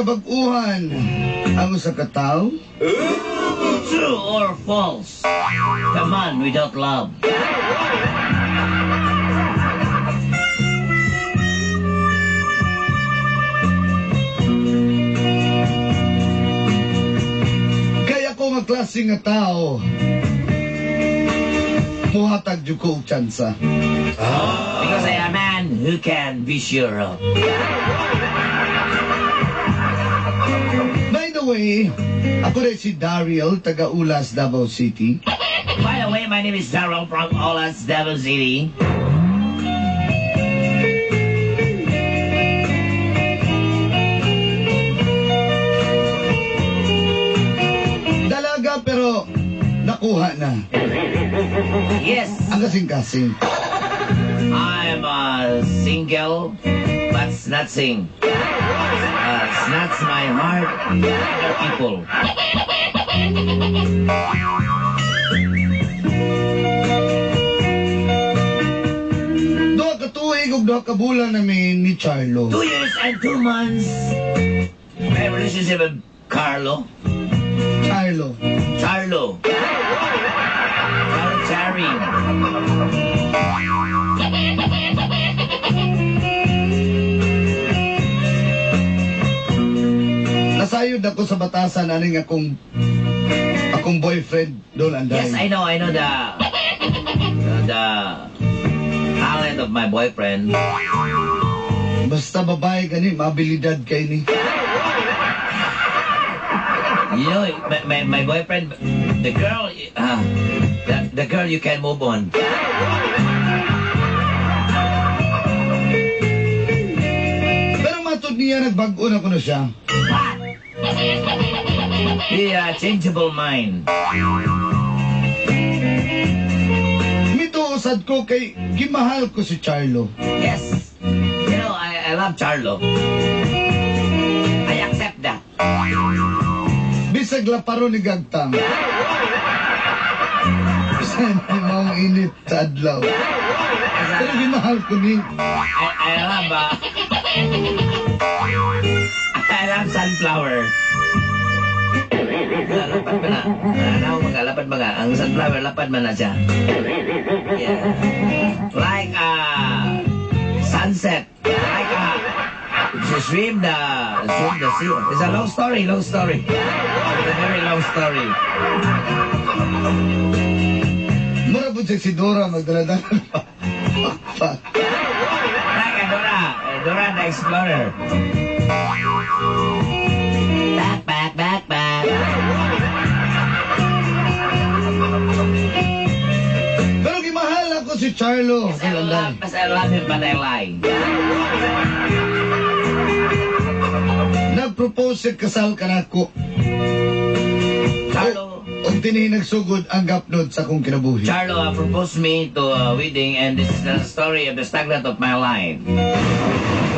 kabag-uhan ang usa ka tawo? True or false? The man without love. Kaya ko nga klase nga tao, muhatag jud ko og tsansa. Because I am a man who can be sure of. By the way, ako rin si Daryl, taga Ulas, Davao City. By the way, my name is Daryl from Olas, Davao City. Dalaga pero nakuha na. Yes, Ang kasing-kasing. I'm single, but not sing. Snatch my heart to other people. Duha ka tuig ug duha ka bulan namin ni Charlo. 2 years and 2 months. My relationship with Carlo. Charlo. Charlo. Charlo Charing. Nasayod ako sa batasan aning akong boyfriend doon anday. Yes, I know the talent of my boyfriend. Basta babae gani, mabilidad kay ni. My boyfriend, the girl, the girl you can move on. Pero matud niya nagbag-o na kuno siya. What? The changeable mind. Mituosad ko kay gimahal ko si Charlo. Yes. I love Charlo. I accept that. Bisag laparo ni Gagtang. Bisan ay maong init sa adlaw. Pero gimahal ko ni. I love sunflower. Lapad man na. Ano mga lapad mga ang sunflower lapad man na siya. Yeah. Like sunset. Like to swim the sea. It's a long story, long story. It's a very long story. Mura po siya si Dora magdala-dala pa. Pa. Like a Dora, Dora the Explorer. Back, back, back, back. Pero gimahal ako si Charlo. I love him, but I lie. Nag-propose siya kasal kanako. Charlo, Ug dinhi nagsugod ang gapnod sa akong kinabuhi. Charlo proposed me to a wedding, and this is the story of the stagnant of my life.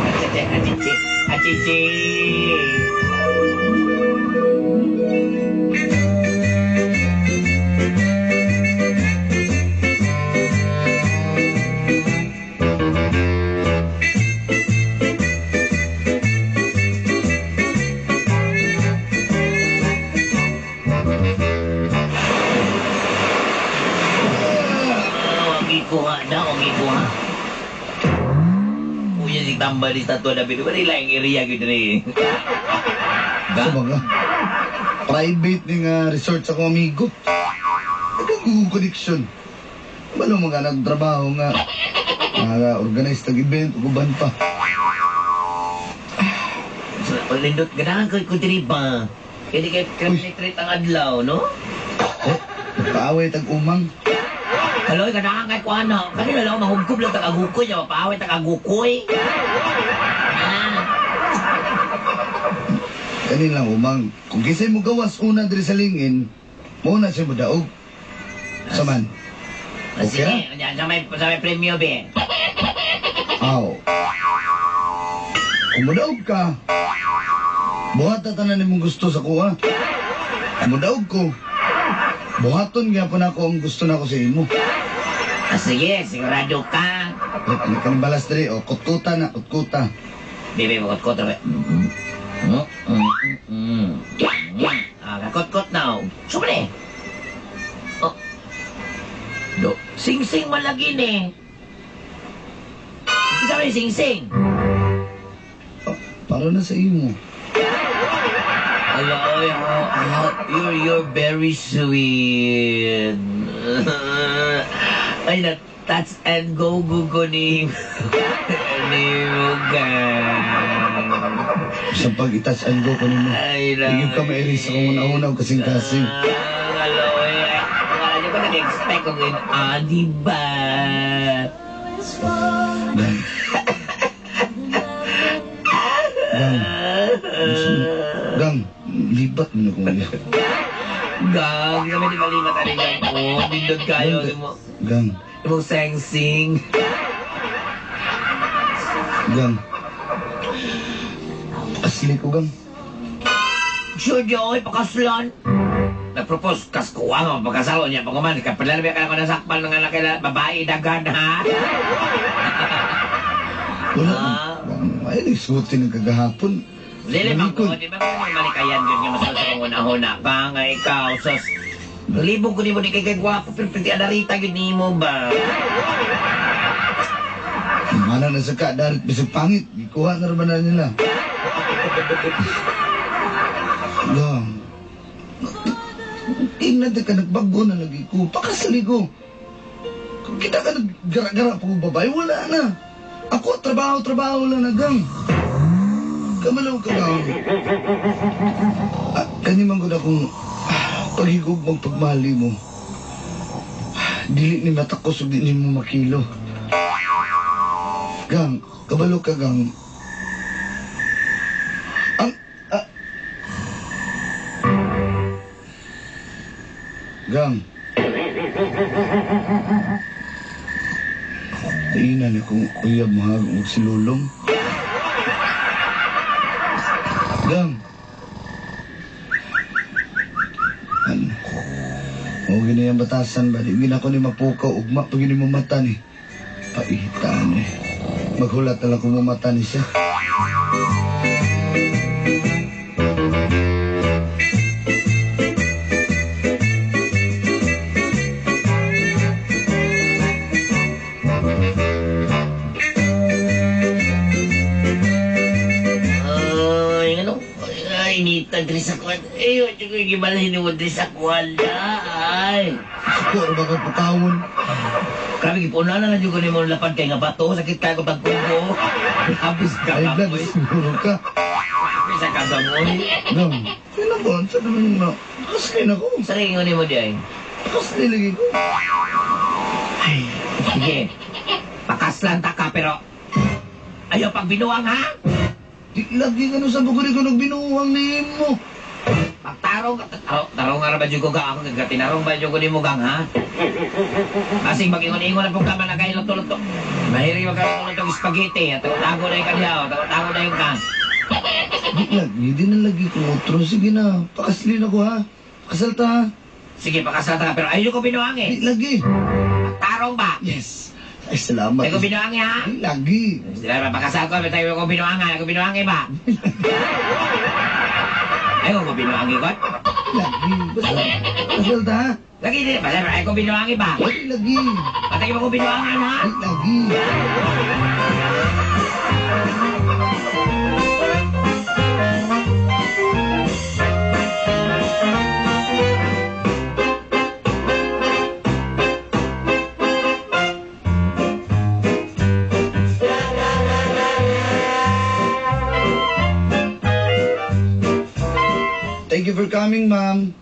Achichi, achichi, achichi. Oh, ang ikuha na, ang ikuha. Unya si tambal di Statua David. Wala lang area gyud ni. Sa mga private ni nga resort sa akong amigo. Nagkagugong connection. Ano mga nagtrabaho nga mga organize tag event ug uban pa. So, lindot ganahan ko ko diri ba. Kaya di kay penetrate ang adlaw, no? Eh, paaway tag umang. Kaloy ganahan kay kuano. Kanila lang mahugkob lang tag agukoy, ya mapaaway tag agukoy. Ah, Kani lang umang. Kung kisay mo gawas una diri sa lingin, mo na siya mo daog. Saman. Ah, Okay sige, sa may premyo be. Aw. Kung mudaog ka, buhat na tanan nimong gusto sa kuha. Kung mudaog ko, buhaton gyapon ako ang gusto nako sa imo. Ah, sige, sigurado ka. Eh, ano ka ng balas diri? O, kutkuta na, kutkuta. Bebe, bukot ko. Ah, kakot-kot now. Sumali. Oh. Do. Sing-sing man lagi ni. Isa man sing-sing. Oh, para na sa imo. Ala, oy, you're very sweet. Ay, na touch and go go go ni ni mo gang. Sa pag i-touch and go ko nimo. Ay, na. Hindi ka mairis sa kung una-una kasing-kasing. Ah, alo, eh. Wala niyo ko nag-expect kung yun. Ah, di ba? Gang. Gang. Gang, libat mo na kung ano. Gang, kami di malimat ani gang. Oh, bindot kayo mo. Gang, Imong seng-sing. gang. Asli ko, gang. Sure, Joy, pakaslan. Nag-propose, kas kuha nga, pagkasalo niya, pag uman, kapalala ka ko nasakpan ng anak kila, babae, dagan, ha? Wala. Ah. Gang, ay, nagsuti ng kagahapon. Lili, man ko, Malikon. di ba kung malikayan yun nga masal sa kong una-huna? Banga, ikaw, sos. Libog ko ni mo, di kay kay gwapo, pero pwede anarita yun ni mo ba? Mana na sa ka, darit bisag pangit. Gikuha na rin na nila. Gang. Tingnan ka, nagbago na lagi ko. Pakasali ko. Kung kita ka naggara-gara pa kong babae, wala na. Ako, trabaho-trabaho lang na, gang. Kamalaw ka, gang. Ah, kani man gud akong paghigog mong pagmahali mo. Dili ni matakos ug di ni mo makilo. Gang, kabalo ka, gang. Ang, ah, gang. Tingnan ni kung uyab mo ha, og si Lulong. Gang. Ano? O gini ang batasan ba? Di gina ko ni mapukaw, ugma pag gini mo mata ni. Paitan eh. Maghulat na lang kung mamata ni siya. Ay, ano? Ay, inita diri sa kwan. Ay, wala ko gibalhin mo diri sa kwan. Ay. Suko, ba ka pukawon? Grabe, gipuna na lang yung kunin mo lapad kay nga bato. Sakit kayo ko tagkubo. Habis ka Ay, ba, blood, boy? siguro ka. Habis ka ba, boy? Gang, sino ba? Saan naman na? Nakaslin ako. Sa rin mo di ay? Nakaslin lagi ko. Ay, sige. Pakaslan ta ka, pero ayaw pag binuang, ha? Di lagi ka no sa bukod ko nagbinuang ni mo. Pagtarong, oh, tarong nga ba ko gang ako, nagkatinarong ba ko nimo gang, ha? Basing mag-ingon-ingon na pong kama na kayo luto-luto. Mahiri magkaluto-luto spaghetti, at tago na yung kanya, tago na yung kang. Di lagi, di na lagi ko otro. Sige na, pakaslin ako ha. Pakasal ta ha. Sige, pakasal ta ka, pero ayaw ko binuang eh. Di lagi. Pagtarong ba? Yes. Ay, salamat. Ayaw ko binuang eh, ha? Di lagi. Sila mapakasal ko, pero tayo ko binuang ha. Ayaw ko binuang eh ba? Ayaw ko binuang eh, kot? Lagi. Basta, pakasal ta ha. Lagi di, basta ayaw ko binuang eh ba? Di lagi. Patay mo ko binuangan ha? Di lagi. Thank you for coming, ma'am.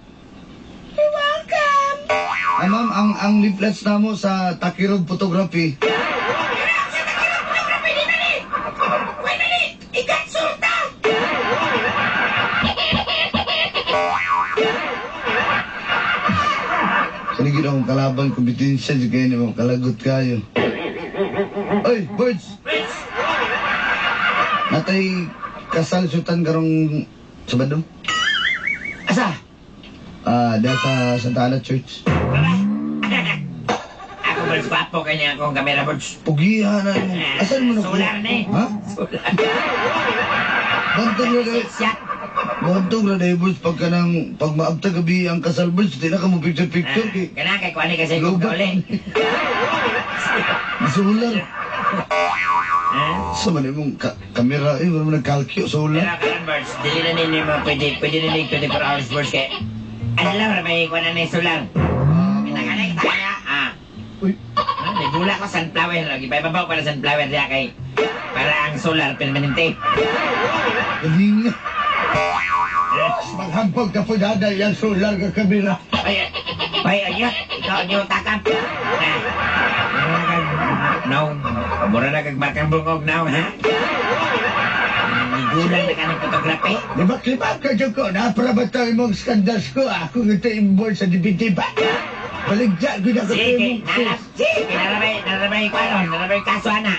You're welcome. Ah, ma'am, ang leaflets na mo sa Takirog Photography. Kanigin akong kalaban, kompetensya, di kayo naman kalagot kayo. Oy, birds! Birds! Natay kasal sultan karong Sabado? Asa? Ah, dahil sa Santa Ana Church. Baba! Ako, birds, gwapo kanya akong kamera, birds. Pugihan na mo. Asan mo na Solar na eh. Ha? Solar. Bantag na kayo. Siya. Buntong na dahil, boss, pagka nang, pag maabta gabi ang kasal, boss, di na ka mo picture-picture, kay Kana kay kuani kasi kung Lobat. kauli. Solar. Ha? Sa man imong kamera, eh, wala mo nagkalkyo, solar. Pero karon birds, dili na ninyo mga pwede, pwede na ninyo 24 hours birds kay ano lang, may kuan na ni solar. Kita ka na, kita ka na. Ah. Uy. Ah, nagula ko sunflower. Ibabaw pa na sunflower diya kay para ang solar permanente. Galing na. Maghampog na po dada yung solar nga kamera. Ay, ay, ay, ikaw ang iyong takap. Na. Mura na kag, no, mura na kag batang bungog now, ha? Nigulang na ka ng photography. Di ba klima ka dyan ko? Naparabataw imong skandals ko. Ako nga ito involved sa DBT ba? Baligya, gina ko Sige, imong narap, sige, narabay, narabay, ano, narabay kaso, ana.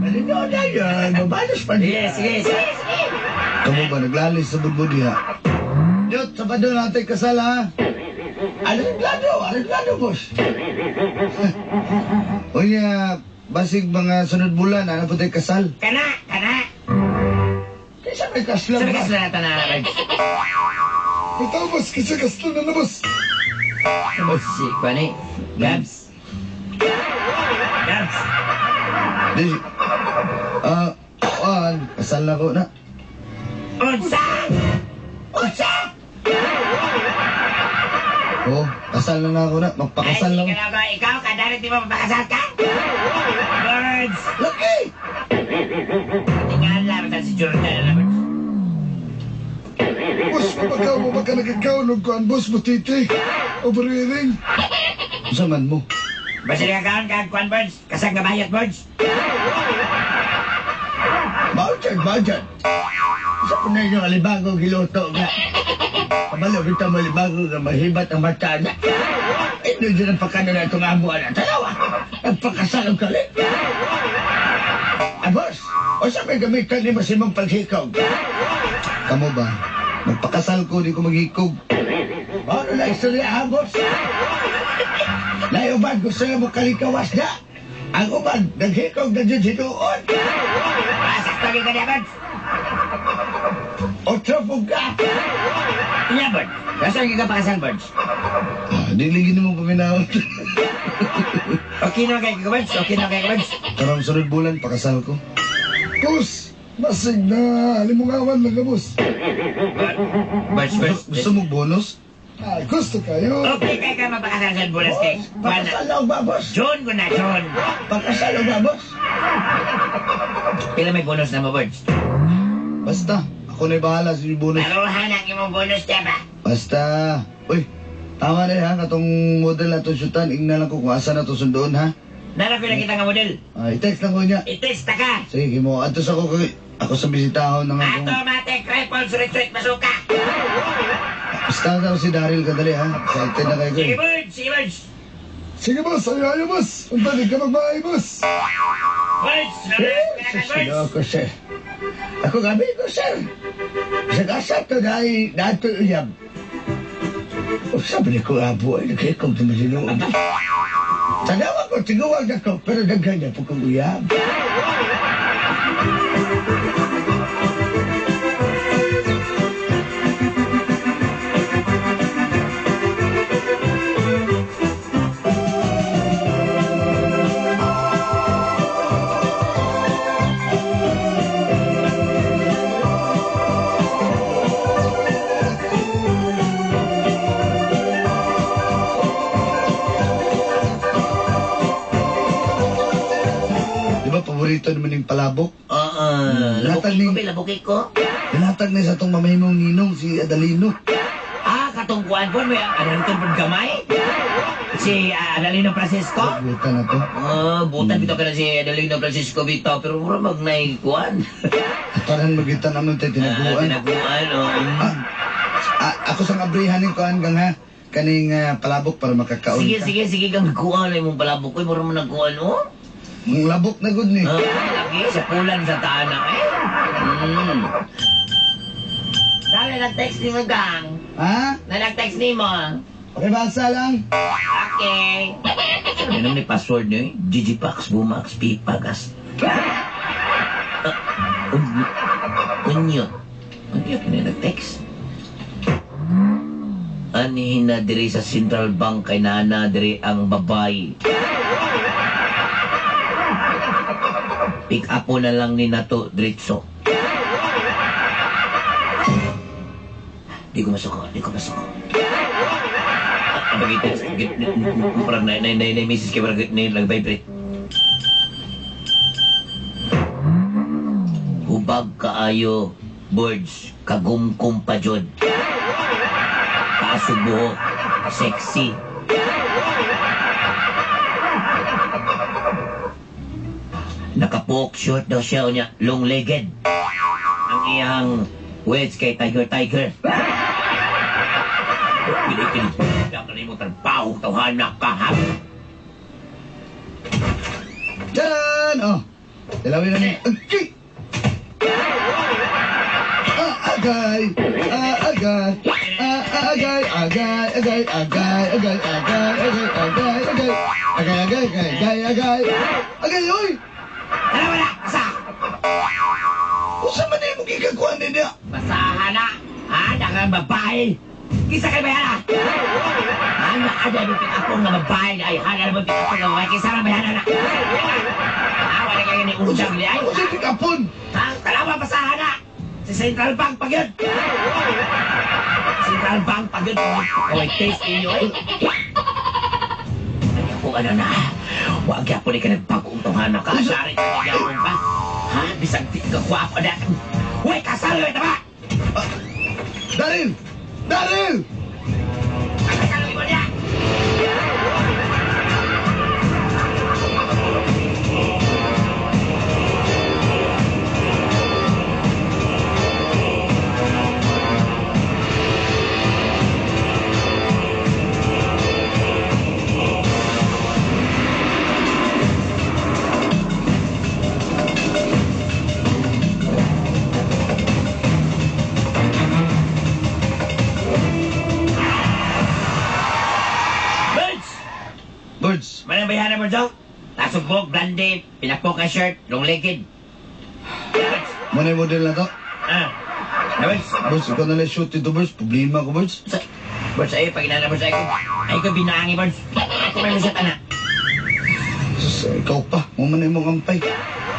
Malinaw na yun. Mabalos pa Sige, niya. sige, sige, sige. Kamu ba, naglalis sa budbud diha? Nyot, Sabado natin kasal, ha? Areglado, areglado, boss. Unya, basig mga sunod bulan, ano po tayo kasal? Kana, kana. Kaysa may kaslan Sabi ba? ka sila na tanan, Ito, boss, kasi kasal na na, boss. Si, kuani, Gabs. Gabs. Di, kasal na ko na. Unsa! Unsa! Oh, kasal na na ako na. Magpakasal Ay, na ako. ikaw, ikaw, kadari di mo mapakasal ka? Birds! Laki! Tingnan lang sa si Jordan na birds. Boss, mapakaw mo baka nagkakaon og kuan boss butiti. O bariring. Unsa man mo? Basta ka kaon ka, kuan birds. Kasag nga bayot birds. Bauchan, bauchan. Sa kunay yung alibago giluto nga. Kabalo kita mo alibago nga mahibat ang mata na. Ito dyan ang pagkano na itong amo na. Tanawa! Ang pagkasalong kalit. Ah, boss! O sa may gamitan ni Masimong paghikaw? Kamo ba? Magpakasal ko, di ko maghikog. Ano na istorya ha, boss? Naiuban, gusto na mo kalikawas na. Ang uban, naghikaw na dyan sinuon. Ah, sakto gyud ka niya birds. Otro po ka. Iya birds. Basta ka pakasal birds. Ah, di lagi nimo paminawon. Okay na kay ka birds. Okay na kay ka birds. Karong sunod bulan, pakasal ko. Boss, basig na limungawan lang ka boss. Birds, birds. Gusto mo bonus? Ah, gusto kayo. Okay kay ka mapakasal sa bulas kay. Kuan na. Pakasalaw ba, boss? John ko na, John. Pakasalaw ba, boss? Pila may bonus na mo birds? Basta, ako na'y bahala sa inyong bonus. Taruhan ang imong bonus niya ba? Basta, uy, tama na ha, katong model na itong syutan, ingna lang ko kung asa na ito sundoon ha. Nara ko nakita nga model. Ah, i-text lang ko niya. I-test ta ka. Sige, mo, ato sa ko kay, ako sa bisitahon ng akong... Automatic rifles retreat masuka. Basta daw si Daryl kadali ha. Excited na kayo ko. Sige eh. birds, sige birds. Sige boss, ayo ayo boss. Unta di ka magmaay boss. Birds, Sino birds. ako, sir? Ako gabi ko, sir. Sa gasa to dahil dato uyab. O sabi ni ko, abo, ay nagkikog na masinuod. Tanawa ko, tiguwag na ko, pero nagkanya po kong uyab. Di ba, paborito naman yung palabok? Oo, Latag labuki ko, ni- be, labuki ko. Nilatag na sa itong mamahimong ninong, si Adalino. Ah, katong kuan po, may ano itong gamay? Si Adalino Francisco? Buta na to. Ah, butan bitaw ka na si Adalino Francisco bitaw, pero mura magnay kuan. Tanan magita naman tayo tinaguan. Tinaguan, oh. Ah, ah, ako sang abrihan ni kuan gang ha. Kaning palabok para makakaon Sige, ka. sige, sige, kang kuan ay mong palabok ko, mura mo nagkuan, oh. Ang labok na gud ni. Ah, lagi, sa pulan sa taana, eh. Dali, nag-text ni mo, gang. Ha? Na nag-text ni mo. Pakibasa lang. Okay. Ano naman yung password niyo eh? Gigipax, Bumax, Pipagas. Unyot. Ano yung nag-text? Anihin na diri sa Central Bank kay nana diri ang babay. Pick up po na lang ni nato diretso. Di ko masuko, di ko masuko. Pag-text, parang na na na misis kay parang na nag-vibrate. Hubag kaayo, birds, kagumkum pa jud. Taas og buhok, sexy. Nakapoke short daw siya niya, long-legged. Ang iyang words kay Tiger Tiger. Pinikilig ka na mo trabaho, tawhana ka, ha? Taran! Oh, dalawin na ni. Okay! Ah, agay! Ah, agay! Ah, agay! Agay! Agay! Agay! Agay! Agay! Agay! Agay! Agay! Agay! Agay! Agay! Agay! Agay! Agay! Oy! Tara, wala! Basa! Usa man na yung gikakuan niya? Basahan na! Ha? Dagang babae! Kisa kay bayana! Ha? Naada mo pikapong nga babae ay hana mo pikapong nga babae. Kisa na bayana na! Ha? Wala kayo ni undang ni ay! Usa pikapon? Ha? Talawa, basahan na! Sa Central Bank pag yun! Central Bank pag yun! Oy, taste inyo ay! Ay, ako ano na! Huwag yapon ka nagbagong tawhana ka! Sari ka nagyapon pa! Ha? Bisag di ka kwapo na! Uy, kasal yun! Tama! Daryl! Daryl! Kasal mo niya! Birds! Birds! Manang bayana mo daw? Nasugbog, blande, pinapok ang shirt, long-legged. Birds! Muna yung model na to. Ah. Birds! Birds, ikaw na lang shoot dito, Birds. Problema ko, Birds. Birds, ayo, pag inana, Birds, ay ko binangi, Birds. Ako may masyat, ana. Sus, ikaw pa. Mo man na yung kampay.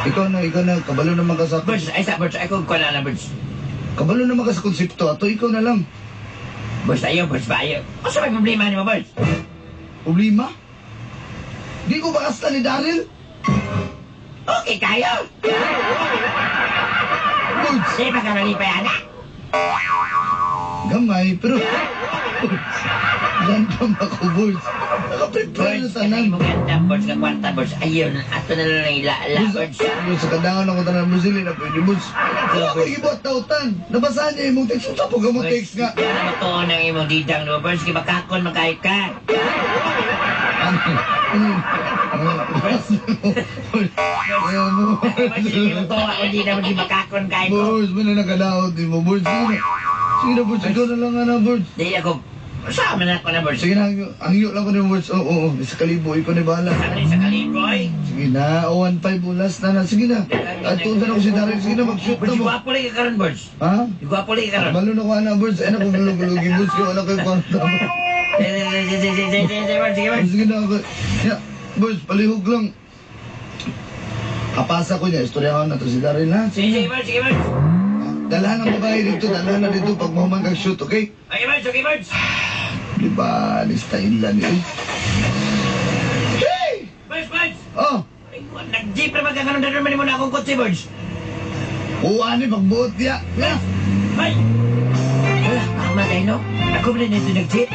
Ikaw na, ikaw na. Kabalo naman ka sa... Birds, ay sa, Birds, ay ko kuha na, Birds. Kabalo naman ka sa konsepto. Ato, ikaw na lang. Birds, ayo, Birds, ba, ayo. Ano may problema ni mo, Birds? Problema? Di ko ba kasta ni Daryl? Okay, kayo! Birds! Di ba ka nalipay, ana? Gamay, pero... Birds, random ako, Birds. Nakaprepare na Birds, tanan. kanang mo ganda, Birds, nga kwarta, Birds. Ayun, ato na lang ila-ala, Birds, Birds. Birds, sa kadangan ako tanan, Birds, dili na pwede, Birds. Wala ko gibuhat tautan. Nabasahan niya imong text. Unsa po ka mo text nga? Ano mo to ng imong didang, no, Birds? Kibakakon, magkahit ka. Ano? Ano? Ayaw mo. Birds, hindi mo to ako didang, Birds, bakakon kahit ko. Birds, may na nakadaot din mo, Birds. Sige na. Sige na, Birds. Ikaw na lang, ana, Birds. Di ako, sama na ako na, Birds. Sige na, ang iyo lang ko ni Birds. Oo, oo. Isa kalibo, ikaw ni bahala. Sama na sa kalibo, ay. Sige na, 1-5 ulas na na. Sige na. At tundan ako si Daryl. Sige na, mag-shoot na Birds, mo. gwapo lagi ka karon, Birds. Ha? Gwapo lagi ka karon. Balo na ko, ana, Birds. Ay, naku, gulog-gulog yung Birds. Kaya wala kayo kwarta. Sige, sige, sige, sige, sige, Birds, sige, Birds. Sige na ako. Ya, Birds, palihog lang. Kapasa ko niya. Istoryahan na to si Daryl, ha? Sige, sige, Birds, sige, Birds. Dalhan ang babae dito. Dalhan na dito pag mahuman kag shoot, okay? Okay, Birds, okay, Birds. Di ba, style lang eh. Hey! Birds, Birds. Oh! Nag-jeep na magkakaroon na naman mo na akong kotse, Birds. Uwan ni pagbuot niya. Ya! Ay! Wala, tama kayo, no? Ako ba na ito nag-jeep?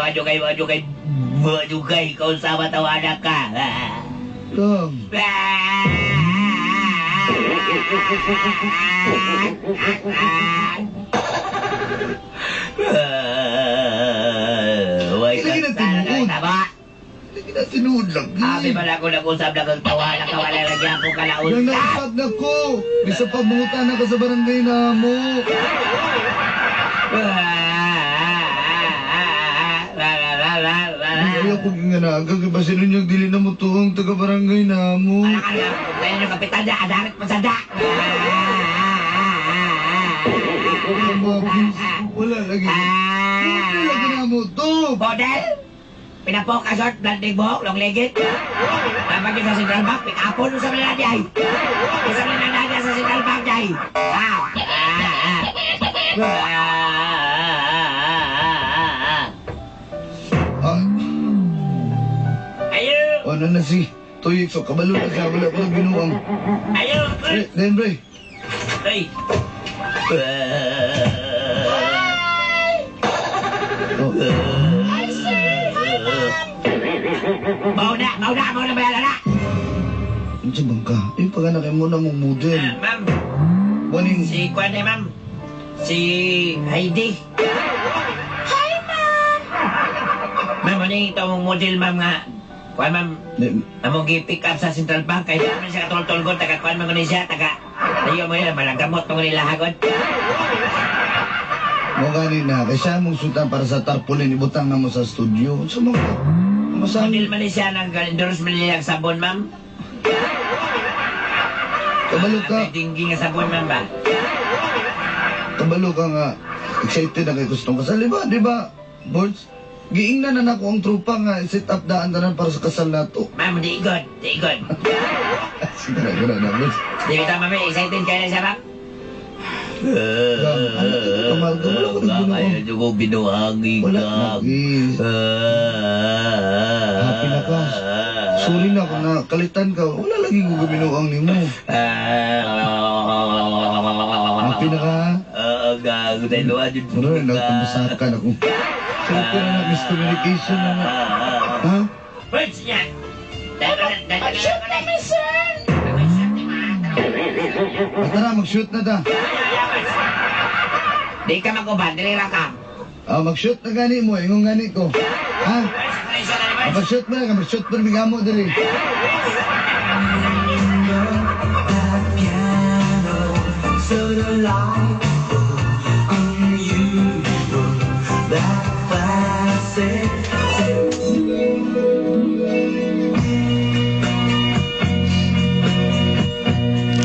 Adugay, adugay, adugay, ikaw sama tawanan ka. Lang. Tinuod lang. Abi man ako nag-usap na kag tawa na kawala na gyapon ka Yang nausap. nausap na ko. Bisa pa mangutan na ka sa barangay na mo. Ay, ayaw ko nga na. Kagibasinon yung dili na mo tuong taga-barangay na mo. Wala ka na. Kaya yung kapitan niya, adarit pa sa da. Wala lagi. Wala lagi na mo to. Model! Pinapoka short, blonding buhok, long legit. Dapat yun sa Central Bank, pick upon sa mga niya. Sa mga niya sa Central Bank niya. Ah! Ah! Ah! Ah, Ayo! ano na si Tuyik so kabalo na siya. Wala ko na binuang. Ayo! Pre, then pre. Ay! Oh. Hi, sir! Hi, ma'am! Mauna! Mauna! Mauna ba yan, anak? Ano sa bangka? Yung pag anak mo na mong model. Ah, ma'am, Waning, si Kwan eh, ma'am. Si Heidi. Hi, ma'am! Ma'am, ano yung ito mong model, ma'am, nga? Kwan, ma'am, Di, among gi-pick up sa Central Bank. Kaya naman siya katultulgon, taga Kwan, ma'am, siya, taga. Ayaw mo yun, malagamot mo nila hagod. Mo gani na, kay siya mong sultan para sa tarpaulin, ibutang na mo sa studio. Sa mga, masang, Model man siya ng endorsement niya ang sabon, ma'am. Kabalo ka, May dinggi nga sabon, ma'am ba? Kabalo ka nga, excited na kay gustong kasal, di ba? Di ba, Boards? Giingnan na nako ang tropa nga set up daan tanan para sa kasal nato. Ma'am, di good, di good. Sige na, gana na, Boards. Di ba ma'am, excited kayo na siya, ma'am? Gang, ano ka kamarga? Wala ko nagbinuang. Ayaw ko binuhangi, Wala, lagi. Happy na ka. Sorry na kung nakalitan ka. Wala lagi ko gaminuang nimo. Happy na ka, ha? Oo, gago. Dahil luwa yun. Mura na, nagtambasakan ako. Sorry na na, miscommunication na na. Ha? Birds niya! Mag-shoot kami, sir! Ah, tara, mag-shoot na ta. Di ka mag-uban, dili ra ka. Ah, mag-shoot na gani mo, ingon gani ko. Ha? Ah, mag-shoot mo na, mag-shoot mo na, bigamo dali. So delightful, unusual, that classic.